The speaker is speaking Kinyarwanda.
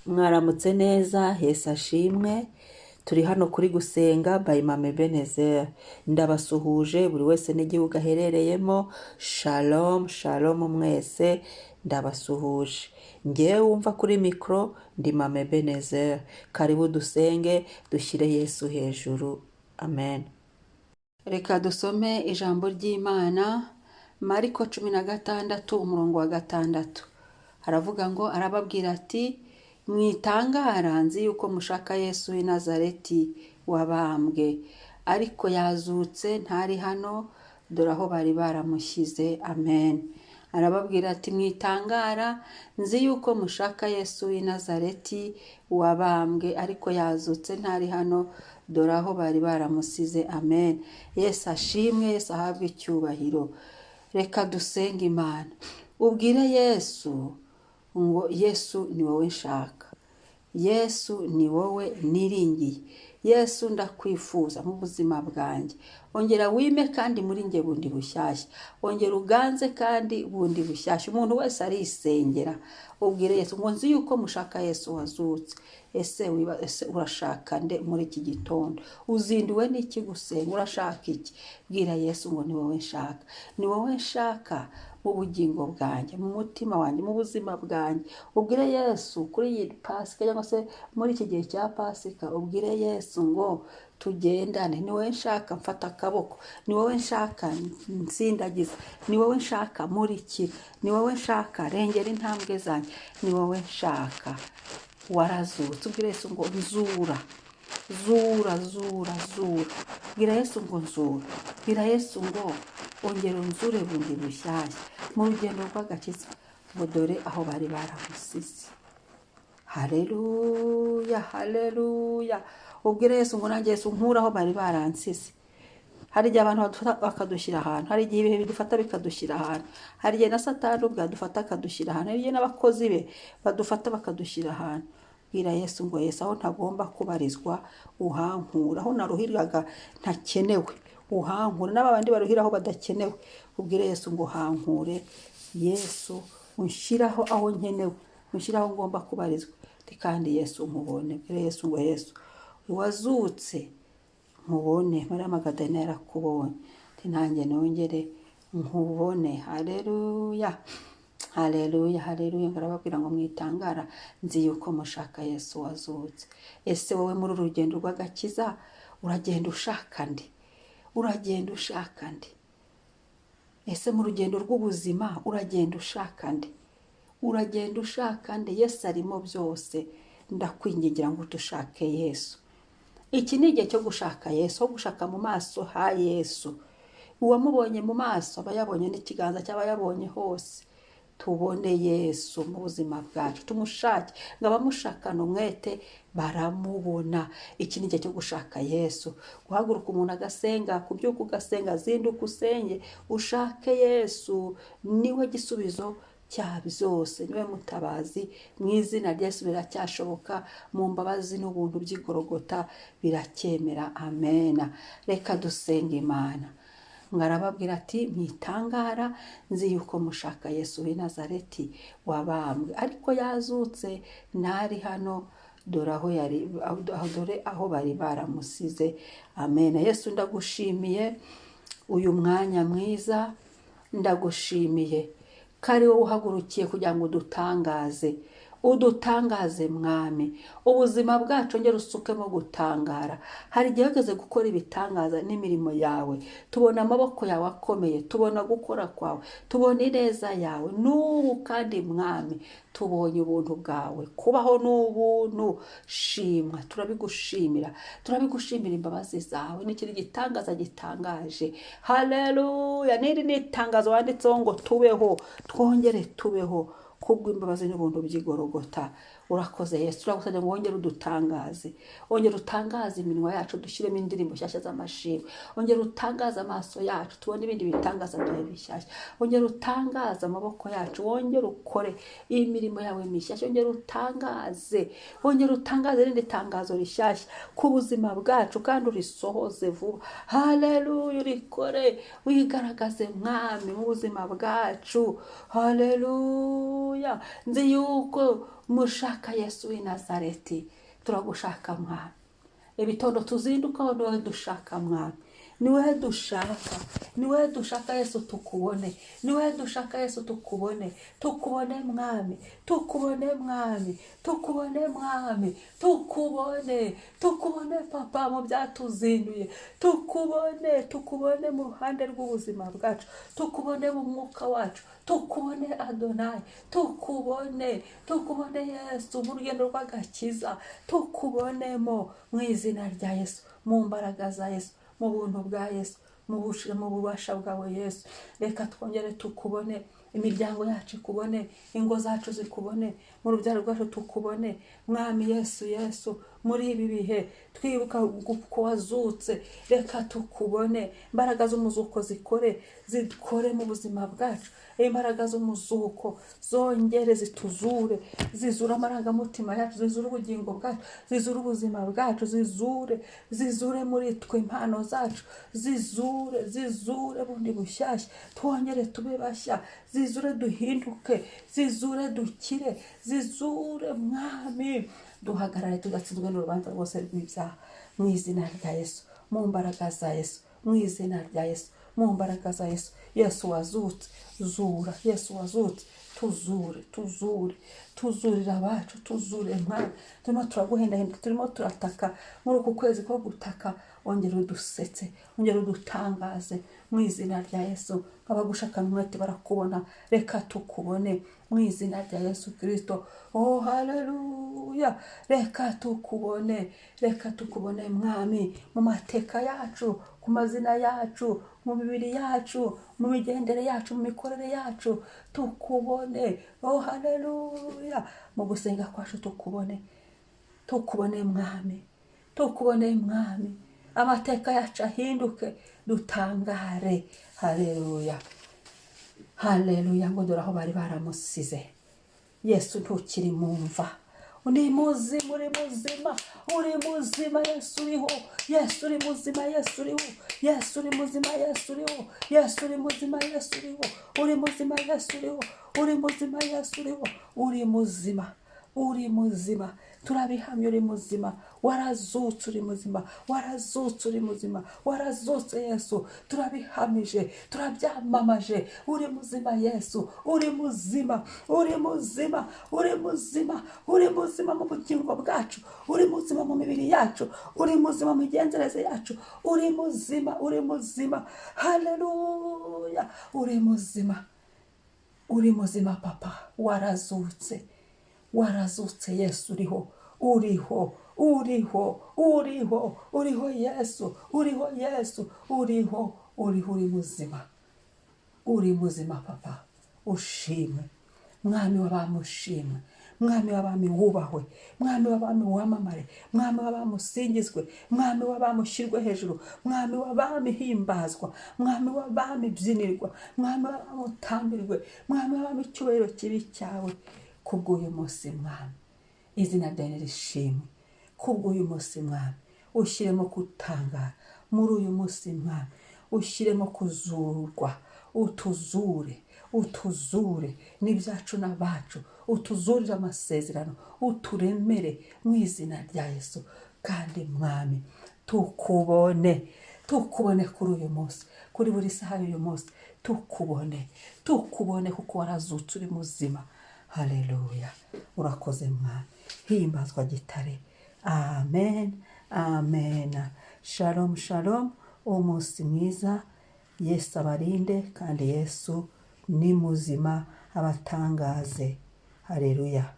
Mwaramutse neza, Yesu ashimwe. Turi hano kuri Gusenga by Mama Ebenezer. Ndabasuhuje buri wese n'igihugu aherereyemo. Shalom, shalom mwese, ndabasuhuje. Ngewe wumva kuri mikoro ndi Mama Ebenezer. Karibu dusenge, dushyire Yesu hejuru. Amen. Reka dusome ijambo ry'Imana, Mariko 16, umurongo wa 6. Haravuga ngo: arababwira ati: "Mwitangara, nzi yuko mushaka Yesu w'i Nazareti wabambwe, ariko yazutse, ntari hano, dore aho bari baramushyize." Amen. Arababwira ati: "Mwitangara, nzi yuko mushaka Yesu w'i Nazareti wabambwe, ariko yazutse, ntari hano, dore aho bari baramusize." Amen. Yesu ashimwe, Yesu ahabwe icyubahiro. Reka dusenge Imana. Ubwire Yesu ngo: "Yesu, ni wowe nshaka. Yesu, ni wowe niringiye. Yesu, ndakwifuza mu buzima bwanjye. Ongera wime kandi muri njye bundi bushyashya, ongera uganze kandi bundi bushyashya." Umuntu wese arisengera. Ubwire Yesu ngo: "Nzi yuko mushaka Yesu wazutse." Ese urashaka nde muri iki gitondo? Uzinduwe n'iki gusenga? Urashaka iki? Bwira Yesu ngo: "Ni wowe nshaka, ni wowe nshaka mu bugingo bwanjye, mu mutima wanjye, mu buzima bwanjye." Ubwire Yesu kuri iyi Pasika, cyangwa se muri iki gihe cya Pasika, ubwire Yesu ngo: "Tugendane, ni wowe nshaka, mfata akaboko, ni wowe nshaka, nsindagiza, ni wowe nshaka, murikira, ni wowe nshaka, rengera intambwe zanjye, ni wowe nshaka, warazutse." Ubwire Yesu ngo: "Nzura, zura, zura, zura." Bwira Yesu ngo: "Nzura." Bwira Yesu ngo: "Ongera unzure bundi bushyashya mu rugendo rw'agakiza." Ngo: "Dore aho bari baramusize." Haleluya, haleluya. Ubwire Yesu ngo: "Nanjye Yesu, nkure aho bari baransize." Hari igihe abantu badufata bakadushyira ahantu, hari igihe ibihe bidufata bikadushyira ahantu, hari igihe na Satani ubwe adufata akadushyira ahantu, hari igihe n'abakozi be badufata bakadushyira ahantu. Bwira Yesu ngo: "Yesu, aho ntagomba kubarizwa uhankura, aho naruhiraga ntakenewe uhankure, n'aba bandi baruhira aho badakenewe." Ubwire Yesu ngo: "Hankure Yesu, unshyiraho aho nkenewe, unshyiraho ngomba kubarizwa kandi Yesu nkubone." Bwire Yesu ngo: "Yesu wazutse, nkubone. Mariya Magadalena yarakubonye, ati nanjye nongere nkubone." Haleluya, haleluya, haleluya. Ngo arababwira ngo: "Mwitangara, nzi yuko mushaka Yesu wazutse." Ese wowe muri uru rugendo rw'agakiza uragenda ushaka ndi? Uragenda ushaka ndi? Ese mu rugendo rw'ubuzima uragenda ushaka ndi? Uragenda ushaka nde? Yesu arimo byose. Ndakwingingira ngo dushake Yesu. Iki ni igihe cyo gushaka Yesu, wo gushaka mu maso ha Yesu. Uwamubonye mu maso aba yabonye n'ikiganza cyaba yabonye hose. Tubone Yesu mu buzima bwacu, tumushake. Ngo abamushakana umwete baramubona. Iki ni igihe cyo gushaka Yesu, guhaguruka umuntu agasenga, kubyuka ugasenga, zinduka usenge, ushake Yesu. Niwe gisubizo cya byose, niwe mutabazi. Mu izina rya Yesu biracyashoboka, mu mbabazi n'ubuntu by'igorogota biracyemera. Amena. Reka dusenga Imana. Ngo arababwira ati: "Mwitangara, nzi yuko mushaka Yesu w'i Nazareti wabambwe, ariko yazutse, ntari hano, dore aho yari, dore aho bari baramusize." Amen. Yesu, ndagushimiye uyu mwanya mwiza. Ndagushimiye ko ari wowe uhagurukiye kugira ngo udutangaze, udutangaze Mwami. Ubuzima bwacu ngera usukemo gutangara. Hari igihe wageze gukora ibitangaza n'imirimo yawe, tubona amaboko yawe akomeye, tubona gukora kwawe, tubona ineza yawe. N'ubu kandi Mwami, tubonye ubuntu bwawe. Kubaho n'ubuntu, shimwa. Turabigushimira, turabigushimira imbabazi zawe. Ni ikintu gitangaza gitangaje. Haleluya. N'iri ni itangazo wanditseho ngo tubeho, twongere tubeho kubw'imbabazi n'ubuntu by'igorogota. Urakoze Yesu. Turagusabye ngo wongere udutangaze, wongere utangaze iminwa yacu, dushyiremo indirimbo nshyashya z'amashimwe. Wongere utangaze amaso yacu, tubone ibindi bitangaza byawe bishyashya. Wongere utangaze amaboko yacu, wongere ukore imirimo yawe mishyashya. Wongere utangaze, wongere utangaze irindi tangazo rishyashya ku buzima bwacu, kandi urisohoze vuba. Haleluya. Urikore, wigaragaze Mwami mu buzima bwacu. Haleluya. Nzi yuko Mushaka Yesu w'i Nazareti. Turagushaka Mwami. Ibitondo tuzindukaho, niwe dushaka Mwami, niwe dushaka, niwe dushaka Yesu, tukubone. Niwe dushaka Yesu, tukubone, tukubone Mwami, tukubone Mwami, tukubone Mwami, tukubone, tukubone Papa, mu byatuzinduye tukubone, tukubone mu ruhande rw'ubuzima bwacu, tukubone mu mwuka wacu, tukubone Adonayi, tukubone, tukubone Yesu, mu rugendo rw'agakiza tukubonemo, mu izina rya Yesu, mu mbaraga za Yesu, mu buntu bwa Yesu, mu bubasha bwawe Yesu. Reka twongere tukubone, imiryango yacu ikubone, ingo zacu zikubone, mu rubyaro rwacu tukubone Mwami Yesu. Yesu, muri ibi bihe twibuka ko wazutse, reka tukubone. Imbaraga z'umuzuko zikore, zikore mu buzima bwacu. Imbaraga z'umuzuko zongere zituzure, zizure amarangamutima yacu, zizure ubugingo bwacu, zizure ubuzima bwacu, zizure, zizure muri twe impano zacu, zizure, zizure bundi bushyashya, twongere tube bashya, zizure duhinduke, zizure dukire, zizure Mwami, duhagarare tudatsinzwe n'urubanza rwose rw'ibyaha, mu izina rya Yesu, mu mbaraga za Yesu, mu izina rya Yesu, mu mbaraga za Yesu. Yesu wazutse, zura. Yesu wazutse, tuzure, tuzure, tuzurira abacu, tuzure Mwami. Turimo turaguhendahenda, turimo turataka muri uku kwezi ko gutaka. Ongera udusetse, ongera udutangaze mu izina rya Yesu. Abagushakana umwete barakubona. Reka tukubone mu izina rya Yesu Kirisito. Oh haleluya! Reka tukubone, reka tukubone Mwami, mu mateka yacu, ku mazina yacu, mu mibiri yacu, mu migendere yacu, mu mikorere yacu, tukubone. Oh haleluya! Mu gusenga kwacu tukubone, tukubone Mwami, tukubone Mwami. Amateka yacu ahinduke, dutangare. Haleluya, haleluya! Ngo dore aho bari baramusize. Yesu, ntukiri mu mva, uri muzima, uri muzima, uri muzima. Yesu uriho, Yesu uri muzima, Yesu uriho, Yesu uri muzima, Yesu uriho, Yesu uri muzima, Yesu uriho, uri muzima, Yesu uriho, uri muzima, Yesu uriho, uri muzima, uri muzima. Turabihamya, uri muzima, warazutse, uri muzima, warazutse, uri muzima, warazutse Yesu. Turabihamije, turabyamamaje, uri muzima Yesu, uri muzima, uri muzima, uri muzima, uri muzima mu bugingo bwacu, uri muzima mu mibiri yacu, uri muzima mu migenzereze yacu, uri muzima, uri muzima. Haleluya! Uri muzima, uri muzima Papa, warazutse, warazutse Yesu, uriho, uriho, uriho, uriho, uriho Yesu, uriho Yesu, uriho, uriho, uri muzima, uri muzima Papa. Ushimwe Mwami w'abami, ushimwe Mwami w'abami, wubahwe Mwami w'abami, wamamare Mwami w'abami, usingizwe Mwami w'abami, ushyirwe hejuru Mwami w'abami, himbazwa Mwami w'abami, byinirwa Mwami w'abami, utambirwe Mwami w'abami. Icyubahiro kibi cyawe kubw'uyu munsi Mwami. Izina ryawe rishimwe kubw'uyu munsi Mwami. Ushyiremo gutangara muri uyu munsi Mwami, ushyiremo kuzurwa, utuzure, utuzure n'ibyacu n'abacu, utuzurire amasezerano, uturemere mu izina rya Yesu. Kandi Mwami, tukubone, tukubone kuri uyu munsi, kuri buri saha y'uyu munsi tukubone, tukubone, kuko warazutse, uri muzima. Haleluya! Urakoze Mwami, himbazwa Gitare. Amen, amen. Shalom, shalom. Umunsi mwiza. Yesu abarinde, kandi Yesu ni muzima, abatangaze. Haleluya!